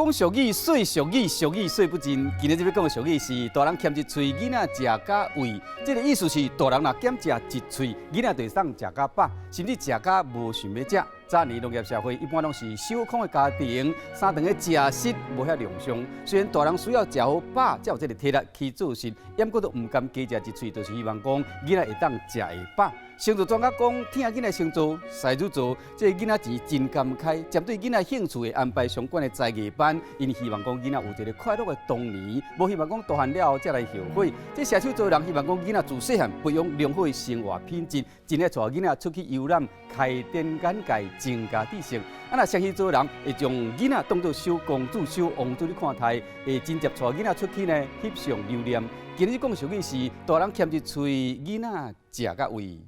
講俗語，細俗語，俗語說不盡。今日這欲講的俗語是大人儉一喙，囡仔食甲胃。這个意思是大人若減食一喙，囡仔就會當食甲飽，甚至食甲無想欲食。早年農業社會一般攏是小康的家庭，三頓的食食無遐量傷。雖然大人需要食予飽，才有這个體力去做事，毋過都毋甘加食一喙，就是希望講囡仔會當食會飽。星座專家講，疼囡仔星座獅子座，這个囡仔錢真甘開，針對囡仔興趣會安排相關的才藝班，𪜶希望講囡仔有一个快樂的童年，無希望講大漢了後才來後悔。這射手座人希望講囡仔自細漢培養良好的生活品質，真愛帶囡仔出去遊覽，開展眼界，增加知識。啊，若雙魚座人會將囡仔當做小公主、小王子咧看待，會真濟帶囡仔出去呢翕相留念。今日講俗語是大人儉一喙，囡仔食甲胃。